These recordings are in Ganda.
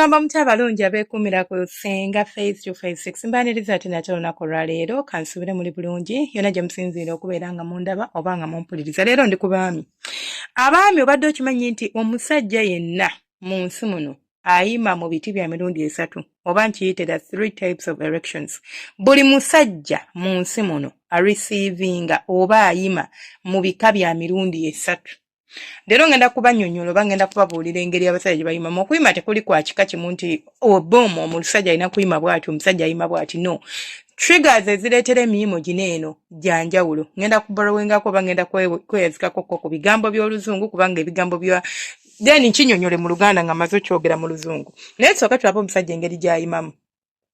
Mugamba mutya abalungi abeekuumira ku Ssenga Face 256? Mbaniriza ate nate olunaku olwaleero. Kansubire muli bulungi yonna gye musinziira okubeera nga mundaba oba nga mumpuliriza. Leero ndi ku baami. Abaami, obadde okimanyi nti omusajja yenna mu nsi muno ayima mu biti bya mirundi esatu, oba nkiyite the three types of erections? Buli musajja mu nsi muno areceivinga oba ayima mu bika bya mirundi esatu. Leero ngenda kubannyonnyola oba ngenda kubabuulira engeri abasajja gye bayimamu. Okuyima tekuli kwa kika kimu nti obomu omusajja alina kuyima bw'ati, omusajja ayima bw'ati. No, triggers ezireetera emiyimo gino eno gya njawulo. Ngenda kuborrowingako oba ngenda kweyazikakoko ku bigambo by'Oluzungu, kubanga ebigambo bya then nkinyonyole mu Luganda nga maze okyogera mu Luzungu. Naye tusooke tulabe omusajja engeri gy'ayimamu.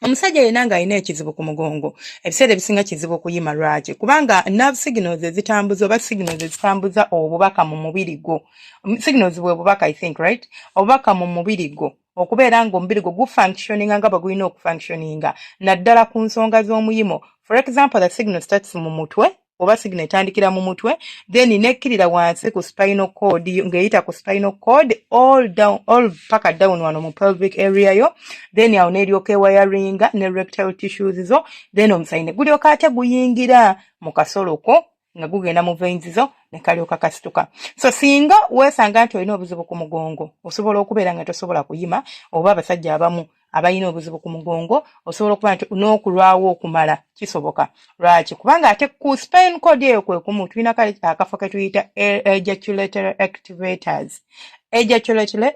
Omusajja yenna ng'alina ekizibu ku mugongo, ebiseera ebisinga kizibu okuyima. Lwaki? Kubanga nerve signals ezitambuza, oba signals ezitambuza obubaka mu mubiri gwo, signals bwe bubaka, I think, right, obubaka mu mubiri gwo okubeera ng'omubiri gwo gufunctioninga nga bwe gulina okufunctioninga, naddala ku nsonga z'omuyimo. For example, the signal starts mu mutwe, oba signal etandikira mu mutwe, then nekkirira wansi ku spinal cord, ng'eyita ku spinal cord all down, all paka down wano mu pelvic area yo. Then awo n'eryoka ewayaringa ne rectal tissues zo, then omusayi ne gulyoka ate guyingira mu kasoloko nga gugenda mu veins zo, ne kalyoka kasituka. So singa weesanga nti olina obuzibu ku mugongo, osobola okubeera nga tosobola kuyima, oba abasajja abamu abalina obuzibu ku mugongo, osobola okuba nti n'okulwawo okumala kisoboka. Lwaki? Kubanga ate ku spine cord eyo kwe kumu tulina kale akafo ke tuyita ejaculatory activators. Ejaculatory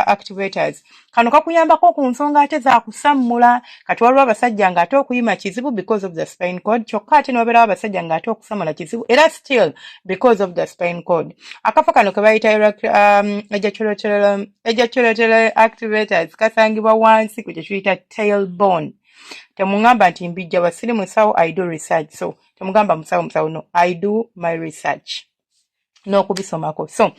activators kano kakuyambako ku nsonga ate zakusammula. Kati waliwo abasajja ng'ate okuyima kizibu because of the spine cord, kyokka ate n'obeerawo abasajja ng'ate okusammula kizibu era still because of the spine cord. Akafo kano ke bayita ejaculatory activators kasangibwa wansi ku kye tuyita tailbone. Temuŋŋamba nti mbijja basiri musawo. I do research, so temugamba musawo, musawo. No, I do my research n'okubisomako. So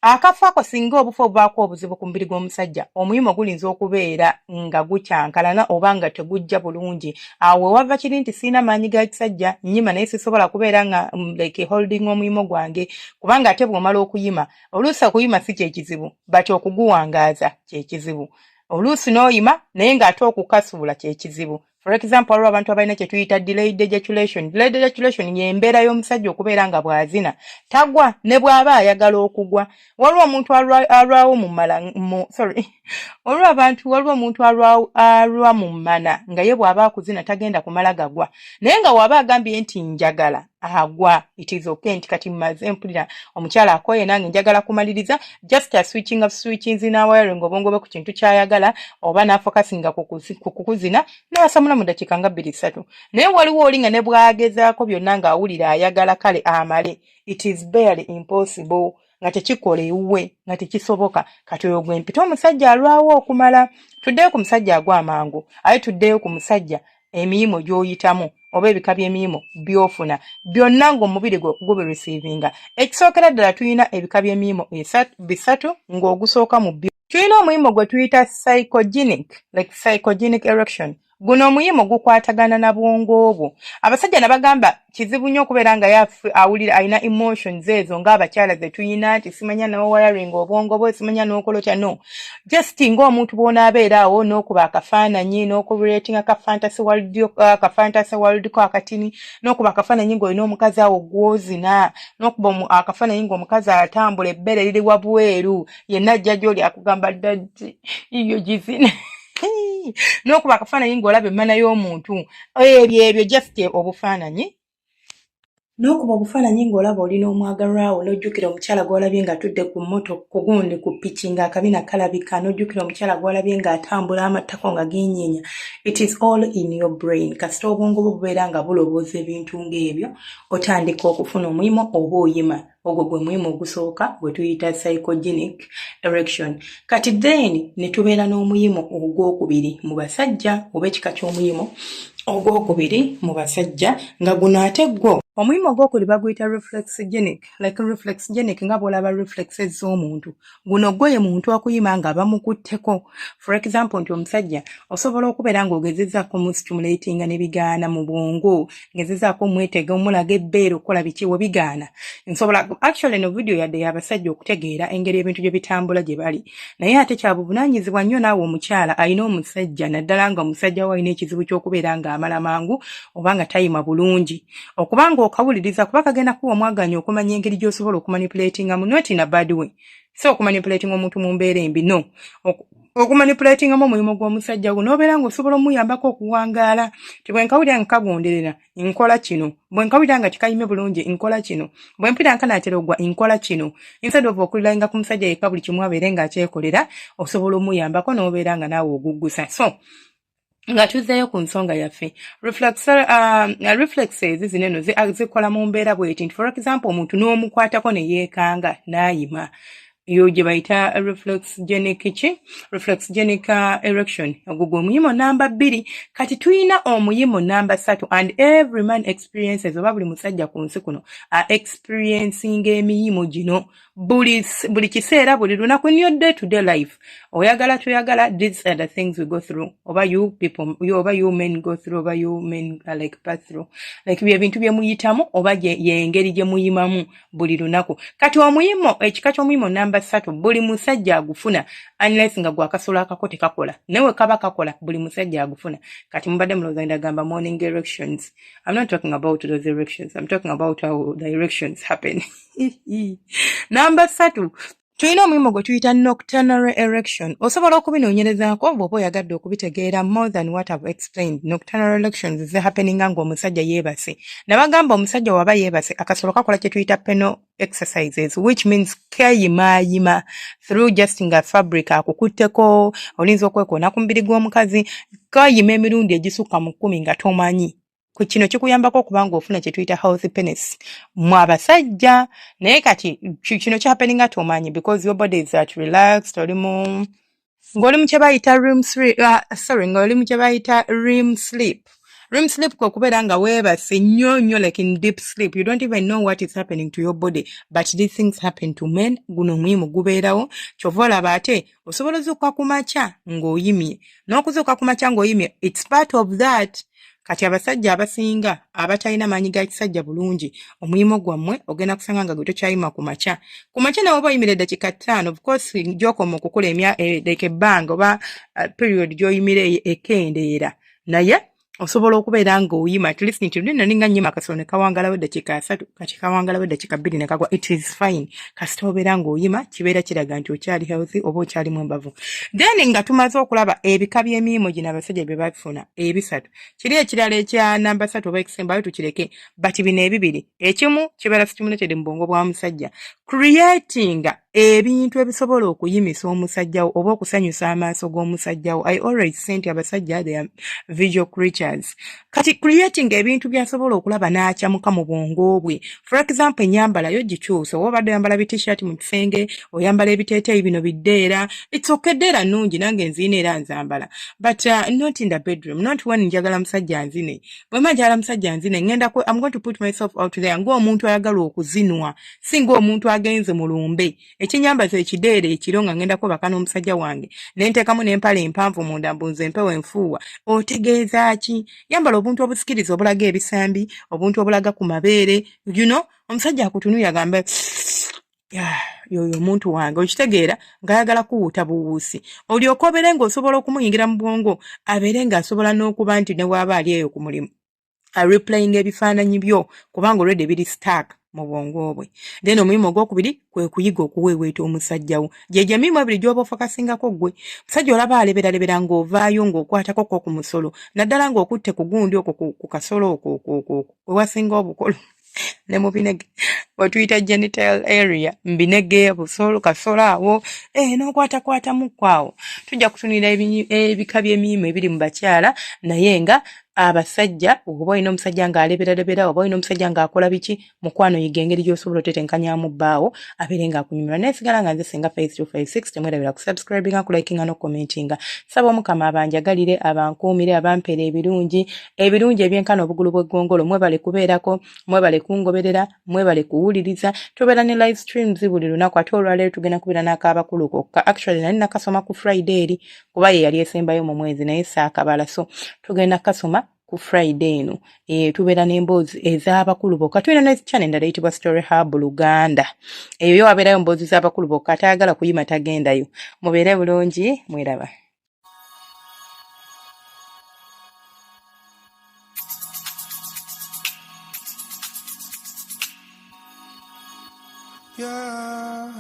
akafo ako singa obufo obubaako obuzibu ku mubiri gw'omusajja, omuyimo gulinza okubeera nga gukyankalana oba nga tegujja bulungi. Awo wewava kiri nti siina maanyi ga kisajja, nnyima naye sisobola kubeera nga like holding omuyimo gwange. Kubanga ate bw'omala okuyima, oluusi okuyima si kyekizibu, but okuguwangaaza kyekizibu. Oluusi n'oyima naye ng'ate okukasuula kyekizibu. For example, waliwo abantu abalina kye tuyita delayed ejaculation. Delayed ejaculation y'embeera y'omusajja okubeera nga bw'azina tagwa ne bw'aba ayagala okugwa. Waliwo omuntu alwawo mu mala mu, sorry, waliwo abantu, waliwo omuntu alwa mu mmana nga ye bw'aba akuzina tagenda kumala gagwa, naye nga bw'aba agambye nti njagala agwa. It is okay nti kati mmaze mpulira omukyala akoye, nange njagala kumaliriza. Just a switching of switchings n'awiring obwongo bwe ku kintu ky'ayagala, oba n'afocusinga ku kukuzina, n'asamula mu dakiika nga 2, 3. Naye waliwo oli nga ne bw'agezaako byonna ng'awulira ayagala kale amale, it is barely impossible, nga tekikola ewuwe, nga tekisoboka. Kati oyo gwe mpita omusajja alwawo okumala. Tuddeyo ku musajja agwa amangu, aye tuddeyo ku musajja emiyimo gy'oyitamu oba ebika by'emiyimo by'ofuna byonna ng'omubiri gwo gubireceivinga. Ekisookera ddala, tulina ebika by'emiyimo bisatu, ng'ogusooka mu byo tulina omuyimo gwe tuyita psychogenic, like psychogenic erection. Guno omuyimo gukwatagana na bwongo bwo. Abasajja nabagamba kizibu nnyo okubeera nga yafe awulira alina emotions ezo ng'abakyala ze tuyina, nti simanya nowiring obwongo bwe, simanya n'okola otya. No, just ng'omuntu bw'onaabeera awo n'okuba akafaananyi n'okuretinga ka fantasy world, ka fantasy world ko akatini, n'okuba akafaananyi ng'olina omukazi awo gw'ozina, n'okuba akafaananyi ng'omukazi atambula ebbere liri wabweru, yenna ajja gy'oli akugamba, "Daddy, iyo gizina," n'okuba akafaananyi ng'olaba emmana y'omuntu. Ebyo just obufaananyi, n'okuba obufaananyi ng'olaba oli n'omwagalwa wo, n'ojjukira omukyala gw'olabye ng'atudde ku mmoto ku gundi ku piki ng'akabina kalabika, n'ojjukira omukyala gw'olabye ng'atambula amatako nga genyeenya. It is all in your brain. Kasita obwongo bwo bubeera nga bulowooza ebintu ng'ebyo, otandika okufuna omuyimo oba oyima. Ogwo gwe muyimu ogusooka gwe tuyita psychogenic erection. Kati then ne tubeera n'omuyimo ogwokubiri mu basajja, oba ekika ky'omuyimo ogwokubiri mu basajja, nga guno ate gwo Omuyimo ogwokubiri baguyita reflexogenic, like reflexogenic nga bw'olaba reflexes z'omuntu. Guno gwo ye muntu okuyima nga bamukutteko. For example, nti omusajja osobola okubeera ng'ogezezzaako omustimulatinga ne bigaana mu bwongo, ngezezzaako omwetega, omulaga ebbeere, okukola biki, we bigaana. Nsobola actually no video yadde y'abasajja okutegeera engeri ebintu gye bitambula gye bali, naye ate kya buvunaanyizibwa nnyo naawe omukyala alina omusajja, naddala nga omusajja wo alina ekizibu ky'okubeera ng'amala mangu oba nga tayima bulungi, okuba nga okawuliriza, kuba kagenda kuwa omwaganya okumanya engeri gy'osobola okumanipulatingamu, not in a bad way, so okumanipulatinga omuntu mu mbeera embi, no okumanipulatingamu omulimu gw'omusajja gwo, n'obeera ng'osobola omuyambako okuwangaala ti bwe nkawulira nga kagonderera, nkola kino, bwe nkawulira nga tikayime bulungi, nkola kino, bwe mpulira nkanaatera ogwa, nkola kino, instead of okurelyinga ku musajja yekka buli kimu abeere ng'akyekolera. Osobola omuyambako n'obeera nga naawe oguggusa. So nga tuzzeeyo ku nsonga yaffe, reflexes zino eno zikola mu mbeera bweti nti, for example, omuntu n'omukwatako ne yeekanga n'ayima, eyo gye bayita reflexogenic ki, reflexogenic erection. Ogwo gwe omuyimo namba 2. Kati tuyina omuyimo namba 3, and every man experiences, oba buli musajja ku nsi kuno experiencing emiyimo gino buli kiseera, buli lunaku, in your day to day life. Oyagala toyagala, these are the things we go through, oba you people you, oba you men go through, oba you men are like pass through, like bye bintu bye muyitamu oba yengeri gye muyimamu buli lunaku. Kati omuyimo, ekika ky'omuyimo namba 3, buli musajja agufuna, unless nga gwakasolo akako tekakola, naye we kaba kakola, buli musajja agufuna. Kati mubadde mulowooza ndagamba morning erections. I'm not talking about those erections, I'm talking about how the erections happen. Namba 3, tulina omulimu gwe tuyita nocturnal erection. Osobola okubinoonyerezaako bw'oba oyagadde okubitegeera more than what I've explained. Nocturnal erections zihappeninga ng'omusajja yeebase. Nabagamba, omusajja waba yeebase, akasolo kakola kye tuyita penile exercises, which means keeyimaayima through just nga fabric akukutteko, olinza okwekoona ku mubiri gw'omukazi, kayima emirundi egisukka mu 10 nga tomanyi. Ku kino kikuyambako okuba nga ofuna kye tuyita healthy penis mu abasajja. Naye kati kino kihappeninga tomanyi because your body is at relaxed, oli mu ng'oli mu kye bayita REM sleep, sorry, ng'oli mu kye bayita REM sleep. REM sleep kwe kubeera nga weebase nnyo nnyo, like in deep sleep, you don't even know what is happening to your body, but these things happen to men. Guno omuyimu gubeerawo, kyova olaba ate osobola ozuuka ku makya ng'oyimye, n'okuzuuka ku makya ng'oyimye, it's part of that. Kati abasajja abasinga abatalina maanyi ga kisajja bulungi, omuyimo gwammwe ogenda kusanga nga gwe tokyayima ku makya. Ku makya nawe oba oyimira eddakiika 5, of course gy'okoma okukula emya like ebbanga oba period gy'oyimira ekendeera, naye osobola okubeera ng'oyima at least nti luli nalinga nnyima akasolo ne kawangalawo eddakiika 30, kati kawangalawo eddakiika 2 ne kagwa. It is fine kasita obeera ng'oyima, kibeera kiraga nti okyali healthy oba okyalimu embavu. Then nga tumaze okulaba ebika by'emiyimo gino abasajja bye bafuna ebisatu, kiri ekirala ekya namba 3 oba ekisembayo tukireke, but bino ebibiri, ekimu kibeera stimulated mu bwongo bwa musajja, creating ebintu ebisobola okuyimisa omusajja wo oba okusanyusa amaaso g'omusajja wo. I always say nti abasajja, they are visual creatures. Kati creating ebintu by'asobola okulaba n'akyamuka mu bwongo bwe. For example, ennyambala yo gikyusa. Oba obadde oyambala bitishirt mu kisenge, oyambala ebiteeteeyi bino biddeera, it's okay, ddeera nnungi, nange nziina era nzambala, but not in the bedroom, not when njagala musajja nzine. Bwe mba njagala musajja nzine, ngenda I'm going to put myself out there ng'omuntu ayagala okuzinwa, si ng'omuntu agenze mu lumbe. Ekinyambaza ekideere ekiro nga ngenda kwebaka n'omusajja wange, ne nteekamu n'empale empanvu munda, mbunze empewo enfuuwa, otegeeza ki? Yambala obuntu obusikiriza, obulaga ebisambi, obuntu obulaga ku mabeere, omusajja akutunuya agambe, "Yoyo omuntu wange." Okitegeera ng'ayagala kuwuuta buwuusi, olyoke obeere ng'osobola okumuyingira mu bwongo, abeere ng'asobola n'okuba nti ne bw'aba ali eyo ku mulimu areplaying ebifaananyi byo, kubanga olwedde biri stuck mu bwongo bwe. Then omulimu ogwokubiri kwe kuyiga okuweeweeta omusajja wo. Gyegyo emirimu ebiri gy'oba ofocusingako ggwe musajja. Olaba aleberalebera ng'ovaayo ng'okwatako ko ku musolo, naddala ng'okutte ku gundi okwo, ku kasolo okwo okwo we wasinga obukolo. Ne mu binege wetuyita genital area, mbinege busolo kasolo awo, n'okwatakwatamuko awo. Tujja kutunira ebika by'emirimu ebiri mu bakyala, naye nga abasajja, oba olina omusajja ng'aleberalebera, oba olina omusajja ng'akola biki, mukwano yiga engeri gy'osobola otetenkanyamu bbaawo abeere ng'akunyumirwa. Naye sigala nga nze Senga Face 256. Temwerabira kusubscribinga, kulikinga n'okucommentinga. Saba Omukama abanjagalire, abankuumire, abampeere ebirungi ebirungi ebyenkana obugulu bw'eggongolo. Mwebale kubeerako, mwebale kungoberera, mwebale kuwuliriza. Tubeera ne live streams buli lunaku, ate olwaleero tugenda kubeera n'akabakulu kokka. Actually nali nakasoma ku Friday eri, kuba ye yali esembayo mu mwezi, naye saakabala, so tugenda kasoma ku Friday eno. Tubeera n'emboozi ez'abakulu bokka. Tulina ne channel endala eyitibwa Story Hub Luganda, eyo yo wabeerayo mboozi z'abakulu bokka. Atayagala kuyima tagendayo. Mubeere bulungi, mweraba. Yeah.